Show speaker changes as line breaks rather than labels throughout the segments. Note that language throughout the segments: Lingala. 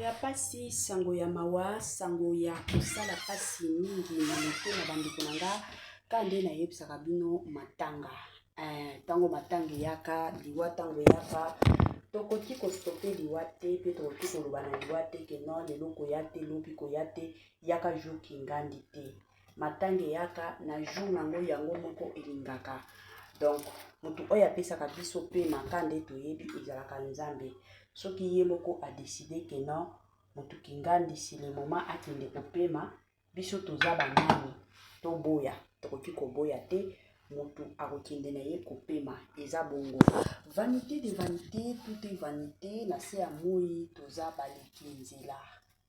ya pasi, sango ya mawa, sango ya kosala pasi mingi na motema bandeko na nga, ka nde nayebisaka bino matanga. Ntango matanga eyaka, liwa ntango eyaka, tokoki kostopper liwa te, mpe tokoki koloba na liwa te ke non, lelo koya te, lobi koya te, yaka jour kingandi te. Matanga eyaka na jour nango, yango moko elingaka. Donc motu oyo apesaka biso pema, ka nde toyebi, ezalaka Nzambe. Soki ye moko adécider ke non, motu kingandi, c'est le moment akende kopema, biso toza banani toboya? Tokoki koboya te. Motu akokende na ye kopema, eza bongo. Vanité de vanité, tout est vanité. Na se ya moi toza baleki nzela,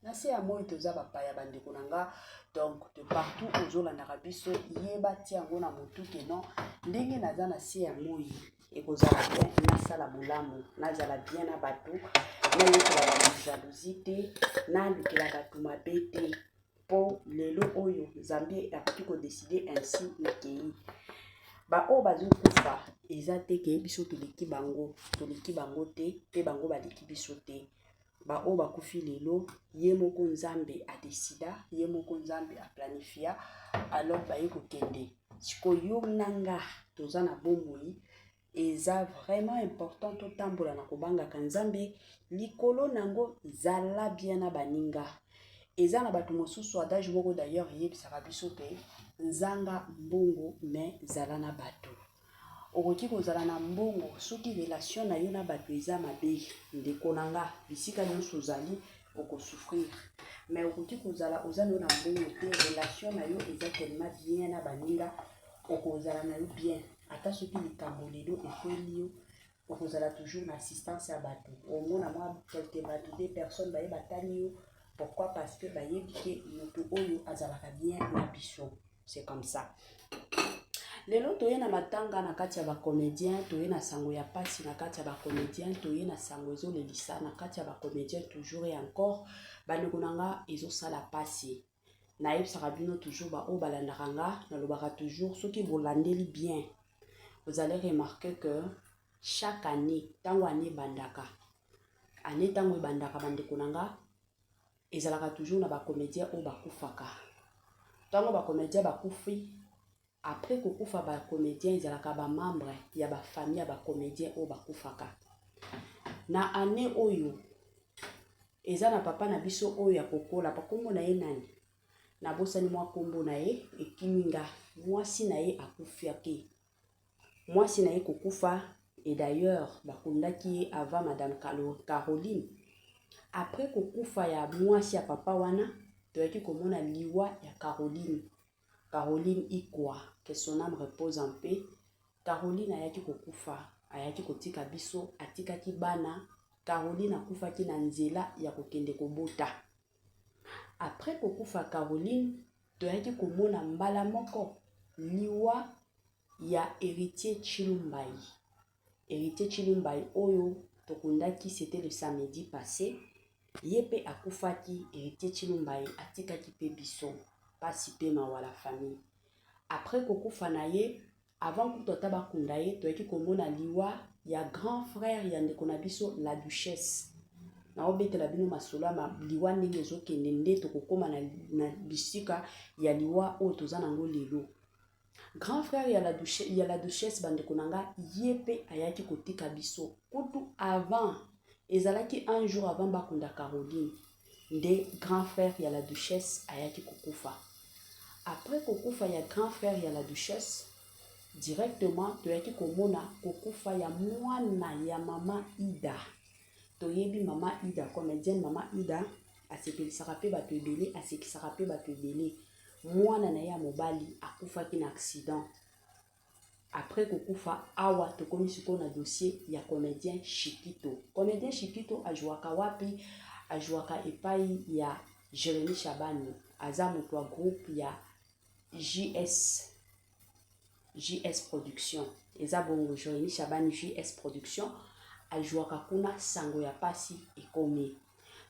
na se ya moi toza bapaya, bandeko na nga. Donc de partout ozolandaka biso, yeba, tia yango na motu ke non, ndenge naza na se ya moi, ekozala bien nasala bolamu, nazala bien na bato, nayokela bato jalousie te, nalukela bato mabe te, mpo lelo oyo Nzambe akoki kodécider ainsi, nakei. Baoyo bazokufa, eza te ke biso toleki bango, toleki bango te, mpe bango baleki biso te. Baoyo bakufi lelo, ye moko Nzambe adécida, ye moko Nzambe aplanifia, alors baye kokende. Sikoyo yo na nga toza na bomoi, eza vraiment important totambola na kobangaka Nzambe. Likolo nango, zala bien na baninga. Eza na bato mosusu, adage moko d'ailleurs eyebisaka biso te: nzanga mbongo, mais zala na bato. Okoki kozala na mbongo, soki relation na yo na bato eza mabe, ndeko na nga, bisika nyonso ozali okosouffrir. Mais okoki kozala oza na yo na mbongo te, relation na yo eza tellement bien na baninga, okozala na yo bien. Ata soki likambo lelo ekweli yo, okozala toujours na assistance ya bato. Omona mwa quelque bato, deux personnes, baye batali yo. Pourquoi? Parce que bayebi ke moto oyo azalaka bien na biso. C'est comme ça. Lelo toye na matanga na kati ya bacomédien, toye na sango ya pasi na kati ya bacomédien, toye na sango ezolelisa na kati ya bacomédien toujours et encore. Bandeko na nga, ezosala pasi. Nayebisaka bino toujours, baoyo balandaka nga, nalobaka toujours, soki bolandeli bien, vous allez remarquer que chaque année, ntango année ebandaka, année ntango ebandaka, bandeko na nga, ezalaka toujours na bacomédien oyo bakufaka. Ntango bacomédien bakufi, après kokufa bacomédien, ezalaka bamembre ya bafamille ya bacomédien oyo bakufaka. Na année oyo, eza na papa na biso oyo ya kokola, bakombo na ye nani? Nabosani mwa nkombo na ye, ekimi nga. Mwasi na ye akufiaki, mwasi na ye kokufa, et d'ailleurs bakundaki ye avant madame Caroline. Après kokufa ya mwasi ya papa wana, toyaki komona liwa ya Caroline, Caroline Ikwa, que son âme repose en paix. Caroline ayaki kokufa, ayaki kotika biso, atikaki bana. Caroline akufaki na nzela ya kokende kobota. Après kokufa Caroline, toyaki komona mbala moko liwa ya Héritier Tshilumbayi. Héritier Tshilumbayi oyo tokundaki, c'était le samedi passé, ye mpe akufaki. Héritier Tshilumbayi atikaki mpe biso mpasi mpe mawa, la famille. Après kokufa na ye, avant kutu ata bakunda ye, toyaki komona liwa ya grand frère ya ndeko na biso la Duchesse. Naobetela bino masolo ya liwa ndenge ezokende, nde tokokóma na bisika ya liwa oyo toza nango lelo. Grand frère ya la Duchesse, bandeko na nga, ye mpe ayaki kotika biso. Kutu avant, ezalaki un jour avant bakunda Caroline, nde grand frère ya la Duchesse ayaki kokufa. Après kokufa ya grand frère ya la Duchesse, directement toyaki komona kokufa ya mwana ya mama Ida. Toyebi mama Ida, comédienne mama Ida, asepelisaka mpe bato ebele, asekisaka mpe bato ebele. Mwana na ye ya mobali akufaki na accident. Après kokufa awa, tokomi sikoyo na dossier ya comédien Shikito. Comédien Shikito ajwaka wapi? Ajwaka epai ya Jérémi Chabani, aza moto ya groupe ya JS Production. Eza bongo Jérémi Chabani, JS Production, ajwaka kuna. Sango ya pasi ekomi,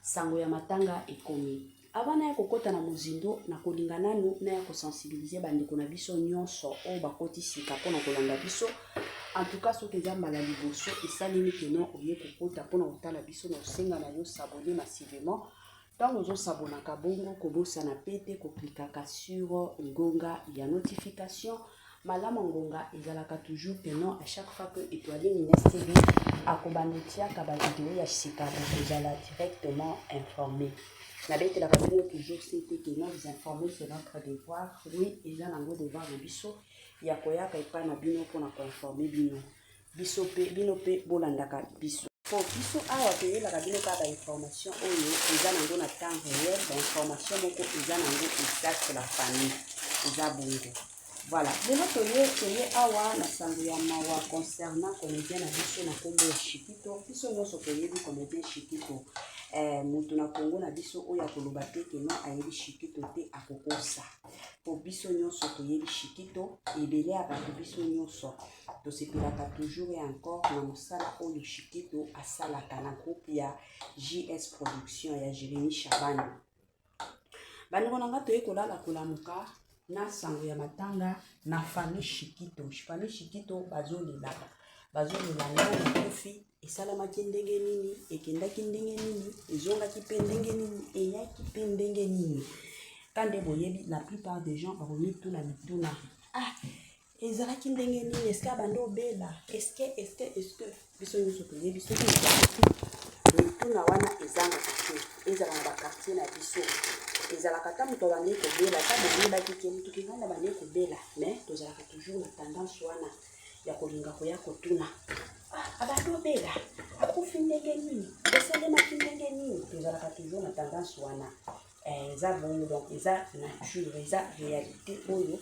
sango ya matanga ekomi. Avant naya kokɔta na mozindo, na kolinga nanu naya kosensibiliser bandeko na biso nyonso oyo bakoti sika mpona kolanda biso. En tout cas, soki eza mbala liboso esalemi keno oye kokota mpona kotala biso, na osenga na yo s'abonner massivement. Ntango ozosabonaka bongo, kobosana pe te koklikaka sur ngonga ya notification. Malamu ngonga ezalaka toujours que non, à chaque fois que Étoile Mines TV akobanda otiaka bavideo ya sika, bokozala directement informé. Nabetelaka bino toujours c'était que non, vous informer, c'est notre devoir. Oui, eza nango devoir na biso ya koyaka epai na bino mpona koinformer bino. Biso mpe, bino mpe bolandaka biso, po biso awa toyelaka bino kaka bainformation oyo eza nango na temps réel, bainformation moko eza nango exact. La famille, eza bongo. Voilà, lelo toye awa na sango ya mawa concernant comédien na biso na nkombo ya Shikito. Biso nyonso toyebi comédien Shikito. Moto na Kongo na biso oyo akoloba te que non, ayebi Shikito te, akokosa, po biso nyonso toyebi Shikito. Ebele ya bato, biso nyonso tosepelaka toujours et encore na mosala oyo Shikito asalaka na groupe ya JS Production ya Jérémi Chabani. Bandeko na nga, toye kolala kolamuka na sango ya matanga na famille Shikito. Famille Shikito bazolelaka, bazolela nani akufi, esalamaki ndenge nini, ekendaki ndenge nini, ezongaki mpe ndenge nini, eyaki mpe ndenge nini. Ka nde boyebi, la plupart des gens bakomituna mituna: ah, ezalaki ndenge nini? Eske abandi obela? Eske biso nyonso toyebi soki ezalaki mituna wana ezangaka te. Ezala na baquartier na biso, ezalaka ata moto abandi kobela, ata boyebaki te moto kinganda abandi kobela, mais tozalaka toujours na tendance wana ya kolinga koya kotuna: ah, abandi obela, akufi ndenge nini, esalemaki ndenge nini? Tozalaka toujours na tendance wana. Eza bongo, donc eza nature, eza réalité oyo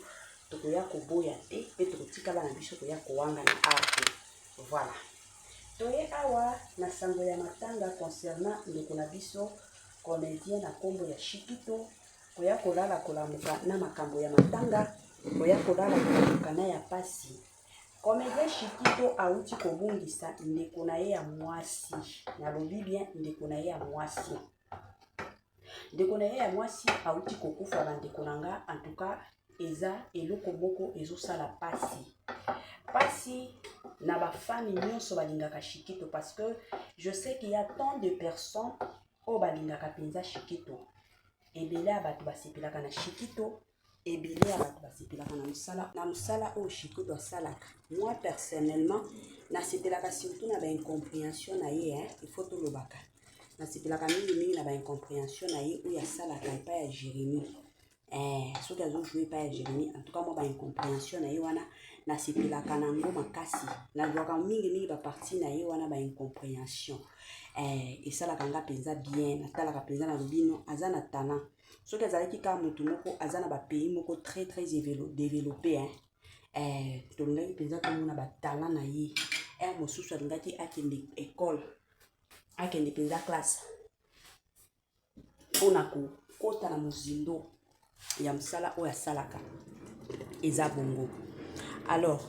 tokoya koboya te mpe tokotikala na biso koya kowanga na awa te. Voilà, toye awa na sango ya matanga concernant ndeko na biso comédien na nkombo ya Shikito. Koya kolala kolamuka na makambo ya matanga, koya kolala kolamuka na ya pasi. Comédien Shikito awuti kobungisa ndeko na ye ya mwasi. Nalobi bien, ndeko na ye ya mwasi, ndeko na ye ya mwasi awuti kokufa. Bandeko na nga, en tout cas eza eloko moko ezosala pasi, pasi na bafani nyonso balingaka Shikito, parce que je sais qu'il y a tant de personnes oyo balingaka mpenza Shikito. Ebele ya bato basepelaka na Shikito, ebele ya bato basepelaka na mosala oyo Shikito asalaka. Moi personnellement, nasepelaka surtout na baincompréhension na ye, hein, il faut tolobaka, nasepelaka mingimingi na baincompréhension na ye oyo asalaka epai ya Jérémie. Soki azojouer epai ya Jérémie, en tout cas mwa baincompréhension na ye wana nasepelaka nango makasi. Nazwaka mingimingi bapartie na ye wana, baincompréhension esalaka nga mpenza bien. Natalaka mpenza, nalobi no, aza na talent. Soki azalaki kaka motu moko aza na bapays moko très très développé, hein? Tolingaki mpenza tomona batalent na ye. Ere mosusu alingaki akende école, akende mpenza classe mpona kokɔta na mozindo ya mosala oyo asalaka. Eza bongo. Alors,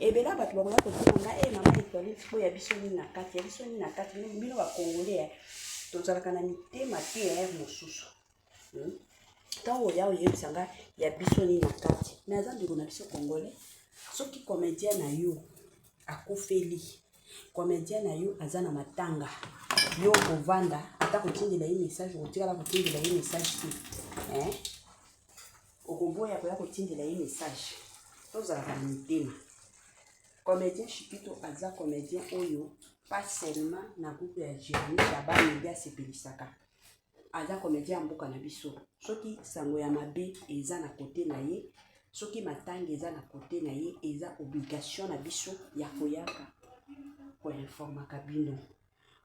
ebele ya bato bakoya kotuna nga: e mama Étoile, oyo ya biso nini na kati, ya biso nini na kati? Bino bacongolais tozalaka na mitema te. Ere mosusu, Ntango oya oyebisa nga ya biso nini na kati, mais aza ndeko na biso congolais. Soki comédien na yo akufeli, comédien na yo aza na matanga, yo okovanda ata kotindela ye message, okotikala kotindela ye message te, eh? Okoboya koya kotindela ye message? Tozalaka na mitema. Comédien Shikito aza comédien oyo pas seulement na groupe ya Jérémi Shabani nde asepelisaka, aza comédien ya mboka na biso. Soki sango ya mabe eza na kote na ye, soki matanga eza na kote na ye, eza obligation na biso ya koyaka koinformaka bino.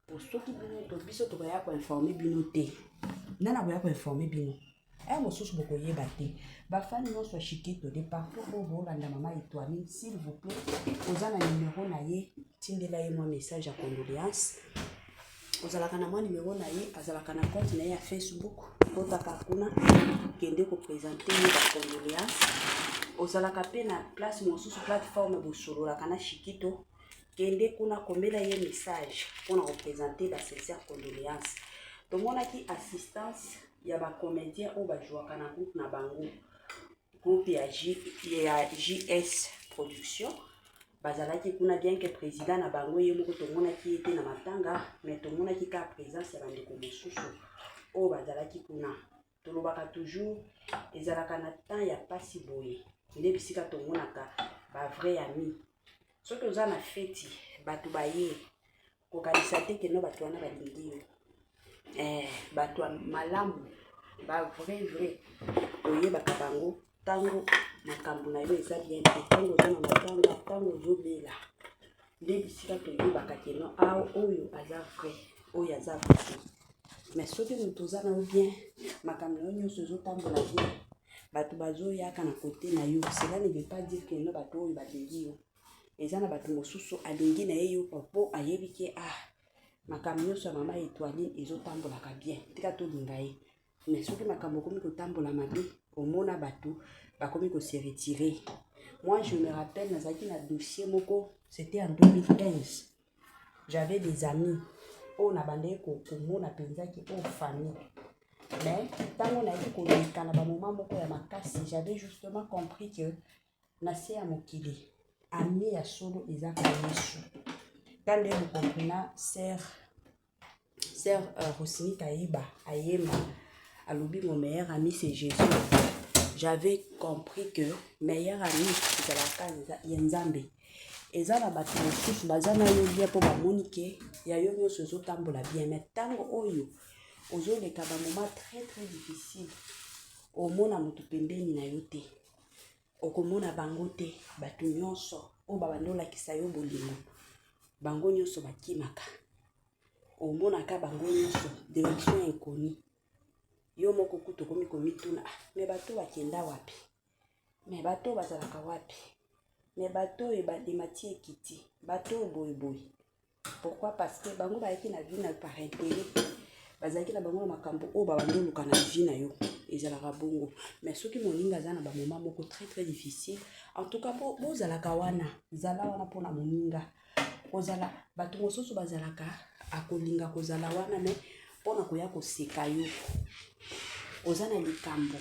Po soki bino to biso tokoya koinformer bino te, nani akoya koinformer bino? Aya mosusu bokoyeba te. Bafani nyonso ya Shikito de partout oyo boolanda mama Étoile, s'il vous plaît, oza na numero na ye, tindela ye mwa message ya condoléance. Ozalaka na mwa numero na ye, azalaka na compte na ye ya Facebook, kotaka kuna, kende koprésenter ye bacondoléance. Ozalaka mpe na place mosusu, plateforme bosololaka na Shikito, kende kuna, komela ye message mpona koprésenter basincère condoléance. Tomonaki assistance ya bacomédien oyo bajouaka na groupe na bango, groupe ya JS Production. Bazalaki kuna, bien que président na bango ye moko tomonaki ye te na matanga, mais tomonaki kaka présence ya bandeko mosusu. Oyo bazalaki kuna, tolobaka toujours, ezalaka na temps ya pasi boye nde bisika tomonaka bavrai ami. Soki oza na feti, bato baye, kokanisa te que non, bato wana balingi yo. Bato ya malamu, bavrai vrai, toyebaka bango ntango makambo na yo eza bien te, ntango oza na matanga, ntango ozobela, nde bisika toyebaka que non, a oyo aza vrai, oyo aza vrai te. Mais soki moto oza na yo bien, makambo na yo nyonso ezotambola bien, bato bazoyaka na kote na yo, cela ne veut pas dire que non, bato oyo balingi yo. Eza na bato mosusu alingi na ye yo mpo ayebi que ah, makambo nyonso ya mama Etoiline ezotambolaka bien, tika tolinga ye. Mais soki makambo okomi kotambola mabe, omona bato bakomi kose retirer. Moi, je me rappelle, nazalaki na dossier moko, c'était en 2015. J'avais des amis oyo na bandaki komona mpenzaki oyo famille, mais ntango nayaki koleka na bamoma moko ya makasi, j'avais justement compris que na se ya mokili, ami ya solo ezaka Yesu. Ka nde bokomprena sœur Rosini Kayeba ayemba, alobi: "Mon meilleur ami, c'est Jésus." J'avais compris que meilleur ami ezalaka ya Nzambe. Eza na bato mosusu baza na yo bien mpo bamoni que ya yo nyonso ezotambola bien, mais ntango oyo ozoleka bamoment très très difficile, omona moto pembeni na yo te, okomona bango te. Bato nyonso oyo babandi olakisa yo bolingo, bango nyonso bakimaka. Omonaka bango nyonso direction inconnue. Yo moko kutu okomi komituna: "Ah, mais bato bakenda wapi? Mais bato bazalaka wapi? Mais bato oyo emati ekiti, bato oyo boyeboye?" Pourquoi? Parce que bango bayaki na vie na par intérêt, bazalaki na bango na makambo oyo babandi oluka na vie na yo. Ezalaka bongo. Mais soki moninga aza na bamoment moko très très difficile, en tout cas bozalaka wana, zala wana mpona moninga. Kozala bato mosusu bazalaka, akolinga kozala wana, mais mpona koya koseka yo. Oza na likambo,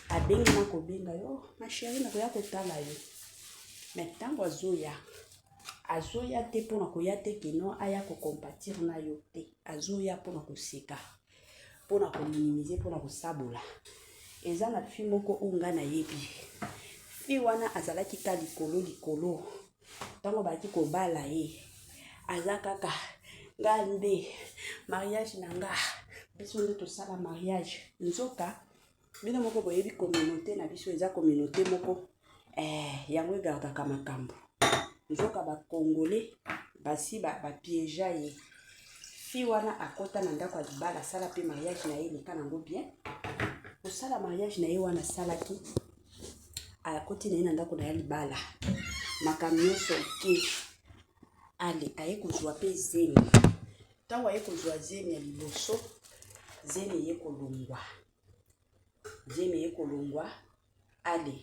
abengi na kobenga yo: "Ma chérie, nakoya kotala yo." Mais ntango azoya, azoya te mpona koya te que non, aya kocompatir na yo te. Azoya mpona koseka, mpona kominimiser, mpona kosabola. Eza na fille moko oyo ngai nayebi. Fille wana azalaki ka likolo likolo. Ntango bayaki kobala ye, aza kaka: "Nga nde mariage na nga, biso nde tosala mariage." Nzoka bino moko boyebi, communauté na biso eza communauté moko yango egardaka makambo. Nzoka Bacongolais basi bapiéger ye. Fille wana akɔta na ndako ya libala, asala mpe mariage na ye, eleka nango bien. Kosala mariage na ye wana asalaki, akoti na ye na ndako na ye libala, makambo nyonso oke ale. Aye kozwa mpe zemi. Ntango aye kozwa zemi ya liboso, zemi eye kolongwa, zemi eye kolongwa. Ale,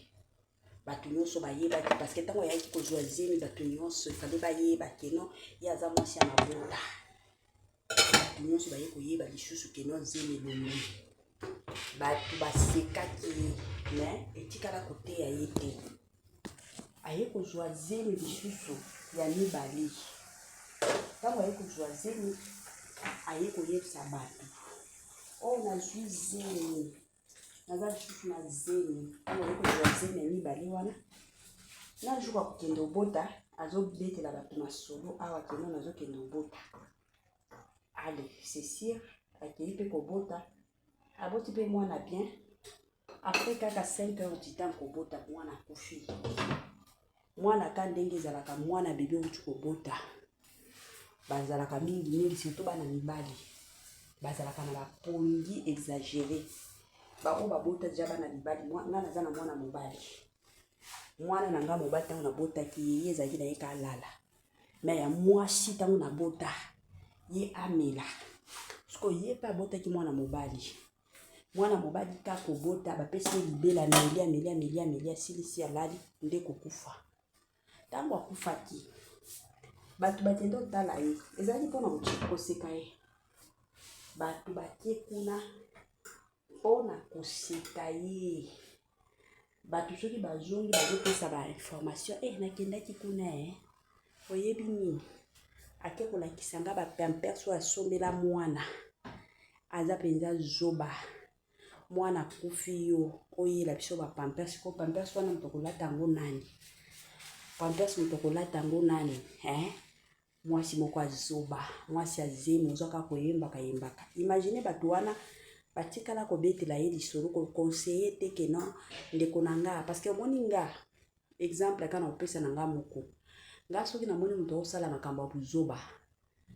bato nyonso bayebaki, parce que ntango ayaki kozwa zemi, bato nyonso efale bayeba que non, ye aza mwasi ya mabota. Bato nyonso baye koyeba lisusu que non, zemi elongwi. Bato basekaki ye, mais etikala koteya ye te. Aye kozwa zemi lisusu ya mibale. Ntango aye kozwa zemi, aye koyebisa bato: "Oyo nazwi zemi, naza lisusu na zemi." Ntango aye kozwa zemi ya mibale wana, na jour akokende obota, azobetela bato masolo awa que non, nazokende obota. Ale, c'est sûr, akei mpe kobota, aboti mpe mwana bien. Après kaka 5 heures du temps kobota, mwana akufi. Mwana ka ndenge ezalaka, mwana bebe outi kobota, bazalaka mingimingi, surtout bana mibali, bazalaka na bapongi exagéré. Bango babota deja bana mibali. Nga naza na mwana mobali. Mwana na nga mobali, ntango nabotaki ye, ye ezalaki na ye kalala. Mais ya mwasi, ntango nabota ye, amela. Sikoyo ye mpe abotaki mwana mobali. Mwana mobali ka kobota, bapesi ye libela, ameli, ameli, ameli, ameli, asilisi, alali nde kokufa. Ntango akufaki, bato bakende otala ye, ezalaki mpona koseka ye. Bato bakie kuna mpona koseka ye. Bato soki bazongi, bazopesa bainformation: "E, nakendaki kuna, e, oyebi nini? Ake kolakisa nga bapampers oyo asombela mwana." Aza mpenza zoba. Mwana akufi yo oyela biso ba pampers ko pampers wana moto akolata yango nani? Pampers moto akolata yango nani? Hein? Mwasi moko azoba, mwasi ya zemi oza kaka koyembaka yembaka. Imagine bato wana batikala kobetela ye lisolo ko conseiller te que non ndeko na nga parce que omoni nga exemple kaka na kopesa na nga moko. Nga soki namoni moto akosala makambo ya buzoba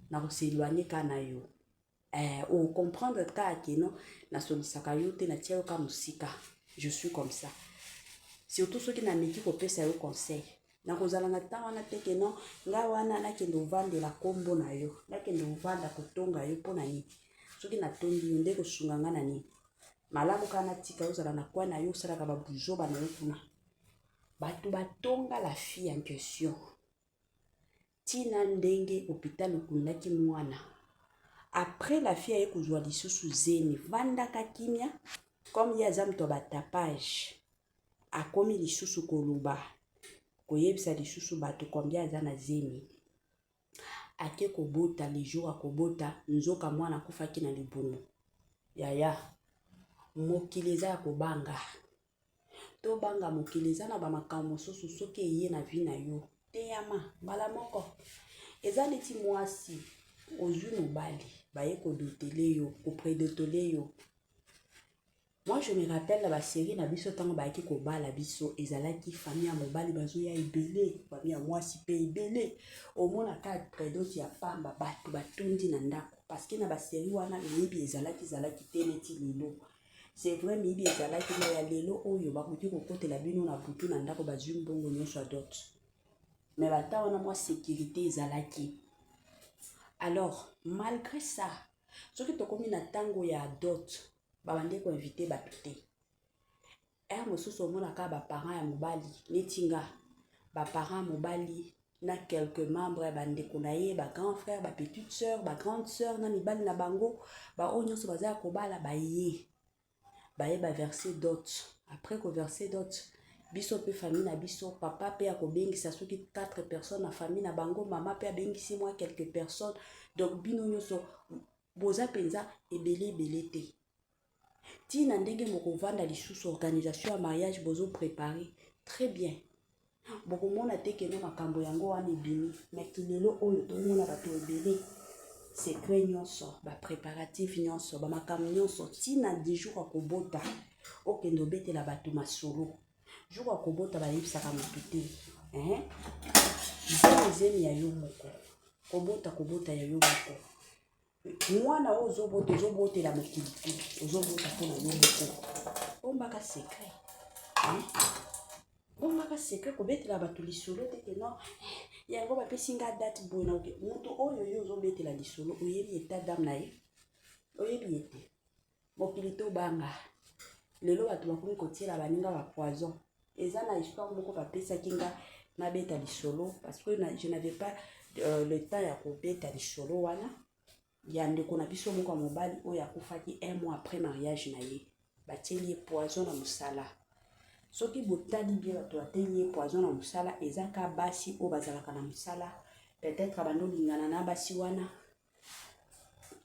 nako s'éloigner ka na yo. Eh, o comprendre kaka que non nasolisaka yo te, natia yo ka mosika. Je suis comme ça. Surtout soki nameki kopesa yo conseil, nakozala na temps wana te que non nga wana nakende ovandela nkombo na yo, nakende ovanda kotonga yo mpo na nini? Soki natongi yo nde kosunga nga na nini? Malamu kaka natika ozala na coin na yo, osalaka babuzoba na yo kuna. Bato batonga la fille en question ntina ndenge hôpital okundaki mwana. Après la fille aye kozwa lisusu zemi, vandaka kimia. Comme ye aza moto ya batapage, akomi lisusu koloba, koyebisa lisusu bato combien aza na zemi. Ake kobota, le jour akobota, nzoka mwana akufaki na libumu. Yaya, mokili eza ya kobanga. Tobanga mokili. Eza na bamakambo mosusu, soki eye na vie na yo, teyama mbala moko. Eza neti mwasi ozwi mobali, baye kodotele yo, koprédoter yo. Moi, je me rappelle na basérie na biso, ntango bayaki kobala biso, ezalaki famille ya mobali bazoya ebele, famille ya mwasi mpe ebele. Omonaka prédot ya pamba, bato batondi na ndako, parce que na basérie wana miyibi ezalaki te neti lelo. C'est vrai, miyibi ezalaki, mais ya lelo oyo bakoki kokotela bino na butu na ndako, bazwi mbongo nyonso ya dot. Mais bata wana mwa sécurité ezalaki. Alors malgré ça, soki tokomi na ntango ya dot, babandi koinviter bato te. Heure mosusu omonaka baparent ya mobali, neti nga, baparent ya mobali na quelques membres ya bandeko na ye, bagrand frère, bapetite sœur, bagrande sœur na mibali na bango, baoyo nyonso baza ya kobala, baye baverser dot. Après koverser dot, biso mpe famille na biso, papa mpe akobengisa soki 4 personnes na famille na bango, mama mpe abengisi mwa quelques personnes. Donc bino nyonso boza mpenza ebele ebele te. Ntina ndenge mokovanda lisusu, organisation ya mariage bozoprépare très bien, bokomona te que non makambo yango wana ebimi. Mais lelo oyo tomona bato ebele, secret nyonso, bapréparatif nyonso, bamakambo nyonso, ntina du jour ya kobota, okende obetela bato masolo. Jour ya kobota bayebisaka motu te. Zemi, zemi ya yo moko, kobota, kobota ya yo moko. Mwana oyo ozobota, ozobotela mokili te, ozobota mpona yo moko. Bombaka secret, bombaka secret. Kobetela bato lisolo te que non yango bapesi nga date boye na moto oyo yo ozobetela lisolo, oyebi état d'âme na ye, oyebi ye te. Mokili tobanga. Lelo bato bakomi kotiela baninga bapoison. Eza na histoire moko bapesaki nga nabeta lisolo, parce que je n'avais pas le temps ya kobeta lisolo wana ya ndeko na biso moko ya mobali oyo akufaki un mois après mariage na ye. Batieli ye poison na mosala. Soki botali bien, bato bateli ye poison na mosala eza ka basi oyo bazalaka na mosala. Peut-être abandi olingana na basi wana,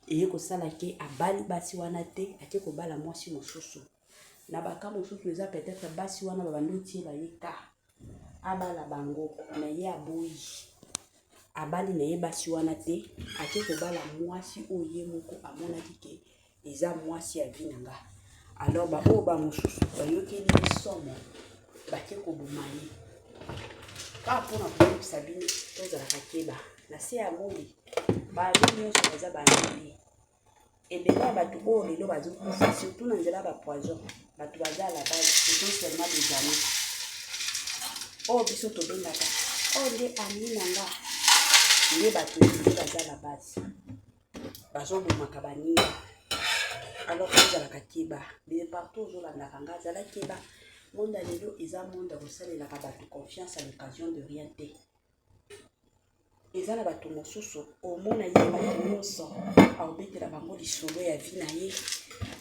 eye kosala ke abali basi wana te, ake kobala mwasi mosusu. Na baka mosusu eza peut-être basi wana babandi otiela ye ka abala bango, na ye aboyi, abali na ye basi wana te, ake kobala mwasi oyo ye moko amonaki ke eza mwasi ya vie na nga. Alors baoyo bamosusu bayokeli ye somo, bake koboma ye. Kaka mpona koyebisa bino, tozalaka keba na se ya moi. Bato nyonso baza bandi te. Ebele ya bato oyo lelo bazokufa, surtout na nzela ya bapoison, bato baza à la base, ce sont seulement des amis oyo biso tobengaka oyo nde ami na nga. Nde bato ebele baza la base, bazobomaka baninga. Alors ozalaka keba de partout ozolandaka nga, azala keba. Monde ya lelo eza monde ya kosalelaka bato confiance à l'occasion de rien te. Eza na bato mosusu omona ye, bato nyonso akobetela bango lisolo ya vie na ye,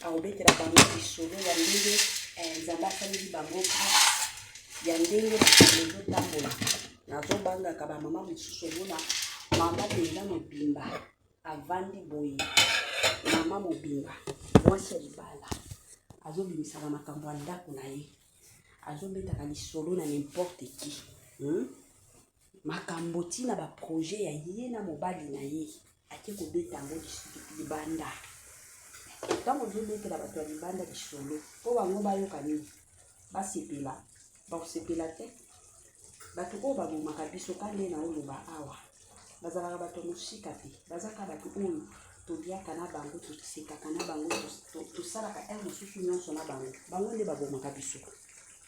akobetela bango lisolo ya ndenge Nzambe asaleli bango grâce, ya ndenge makambo ezotambola. Nazobangaka bamama mosusu, omona mama mpenza mobimba avandi boye. Mama mobimba, mwasi ya libala, azobimisaka makambo ya ndako na ye, azobetaka lisolo na n'importe qui, Makambo ntina ba projet ya ye na mobali na ye, ake kobeta yango libanda. Ntango ozobetela bato ya libanda lisolo mpo bango bayoka nini? Basepela? Bakosepela te. Bato oyo babomaka biso ka nde na oloba awa, bazalaka bato ya mosika te, bazaka bato oyo toliaka na bango, tosekaka na bango, tosalaka heure mosusu nyonso na bango. Bango nde babomaka biso.